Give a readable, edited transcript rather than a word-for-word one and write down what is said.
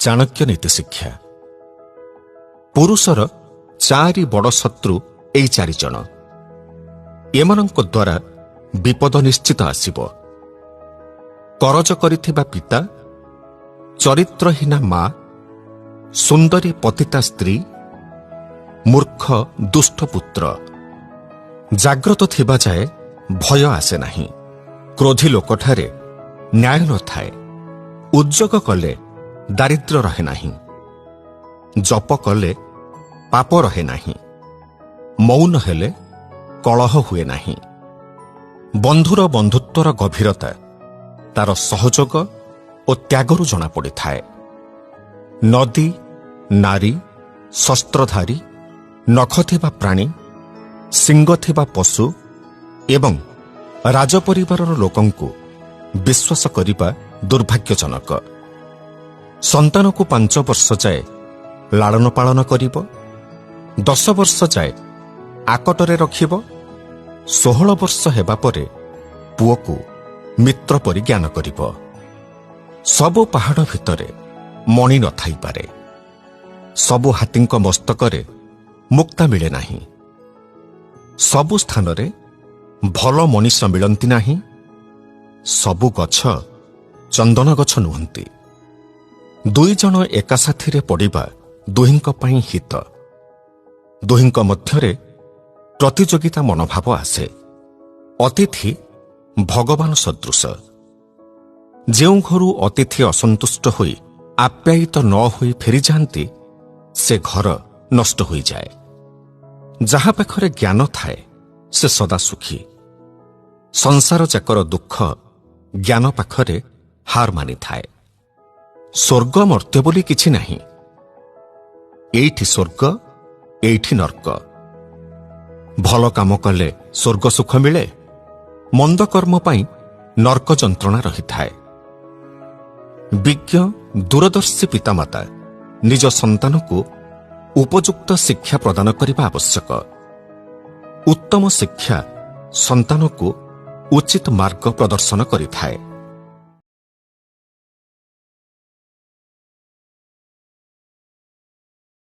ଚାଣକ୍ୟ ନୀତି ଶିକ୍ଷା। ପୁରୁଷର ଚାରି ବଡ଼ ଶତ୍ରୁ ଏଇ ଚାରିଜଣ। ଏମାନଙ୍କ ଦ୍ୱାରା ବିପଦ ନିଶ୍ଚିତ ଆସିବ। କରଜ କରିଥିବା ପିତା, ଚରିତ୍ରହୀନା ମା, ସୁନ୍ଦରୀ ପତିତା ସ୍ତ୍ରୀ, ମୂର୍ଖ ଦୁଷ୍ଟ ପୁତ୍ର। ଜାଗ୍ରତ ଥିବା ଯାଏ ଭୟ ଆସେ ନାହିଁ। କ୍ରୋଧୀ ଲୋକଠାରେ ନ୍ୟାୟ ନଥାଏ। ଉଦ୍ଯୋଗ କଲେ ଦାରିଦ୍ର୍ୟ ରହେ ନାହିଁ। ଜପ କଲେ ପାପ ରହେ ନାହିଁ। ମୌନ ହେଲେ କଳହ ହୁଏ ନାହିଁ। ବନ୍ଧୁର ବନ୍ଧୁତ୍ୱର ଗଭୀରତା ତାର ସହଯୋଗ ଓ ତ୍ୟାଗରୁ ଜଣାପଡ଼ିଥାଏ। ନଦୀ, ନାରୀ, ଶସ୍ତ୍ରଧାରୀ, ନଖ ଥିବା ପ୍ରାଣୀ, ଶିଙ୍ଗ ଥିବା ପଶୁ ଏବଂ ରାଜପରିବାରର ଲୋକଙ୍କୁ ବିଶ୍ୱାସ କରିବା ଦୁର୍ଭାଗ୍ୟଜନକ। ସନ୍ତାନକୁ 5 ବର୍ଷ ଯାଏ ଲାଳନ ପାଳନ କରିବ, 10 ବର୍ଷ ଯାଏ ଆକଟରେ ରଖିବ, 16 ବର୍ଷ ହେବା ପରେ ପୁଅକୁ ମିତ୍ର ପରି ଜ୍ଞାନ କରିବ। ସବୁ ପାହାଡ଼ ଭିତରେ ମଣି ନଥାଇପାରେ। ସବୁ ହାତୀଙ୍କ ମସ୍ତକରେ ମୁକ୍ତା ମିଳେ ନାହିଁ। ସବୁ ସ୍ଥାନରେ ଭଲ ମଣିଷ ମିଳନ୍ତି ନାହିଁ। ସବୁ ଗଛ ଚନ୍ଦନ ଗଛ ନୁହନ୍ତି। ଦୁଇ ଜଣ ଏକା ସାଥିରେ ପଡ଼ିବା ଦୁହିଁଙ୍କ ପାଇଁ ହିତ। ଦୁହିଁଙ୍କ ମଧ୍ୟରେ ପ୍ରତିଯୋଗିତା ମନୋଭାବ ଆସେ। ଅତିଥି ଭଗବାନ ସଦୃଶ। ଯେଉଁ ଘରୁ ଅତିଥି ଅସନ୍ତୁଷ୍ଟ ହୋଇ ଆପ୍ୟାୟିତ ନ ହୋଇ ଫେରିଯାଆନ୍ତି, ସେ ଘର ନଷ୍ଟ ହୋଇଯାଏ। ଯାହା ପାଖରେ ଜ୍ଞାନ ଥାଏ, ସେ ସଦା ସୁଖୀ। ସଂସାର ଯାକର ଦୁଃଖ ଜ୍ଞାନ ପାଖରେ ହାର ମାନିଥାଏ। ସ୍ୱର୍ଗ ମର୍ତ୍ତ୍ୟ ବୋଲି କିଛି ନାହିଁ। ଏଇଠି ସ୍ୱର୍ଗ, ଏଇଠି ନର୍କ। ଭଲ କାମ କଲେ ସ୍ୱର୍ଗ ସୁଖ ମିଳେ, ମନ୍ଦ କର୍ମ ପାଇଁ ନର୍କ ଯନ୍ତ୍ରଣା ରହିଥାଏ। ବିଜ୍ଞ ଦୂରଦର୍ଶୀ ପିତାମାତା ନିଜ ସନ୍ତାନକୁ ଉପଯୁକ୍ତ ଶିକ୍ଷା ପ୍ରଦାନ କରିବା ଆବଶ୍ୟକ। ଉତ୍ତମ ଶିକ୍ଷା ସନ୍ତାନକୁ ଉଚିତ ମାର୍ଗ ପ୍ରଦର୍ଶନ କରିଥାଏ।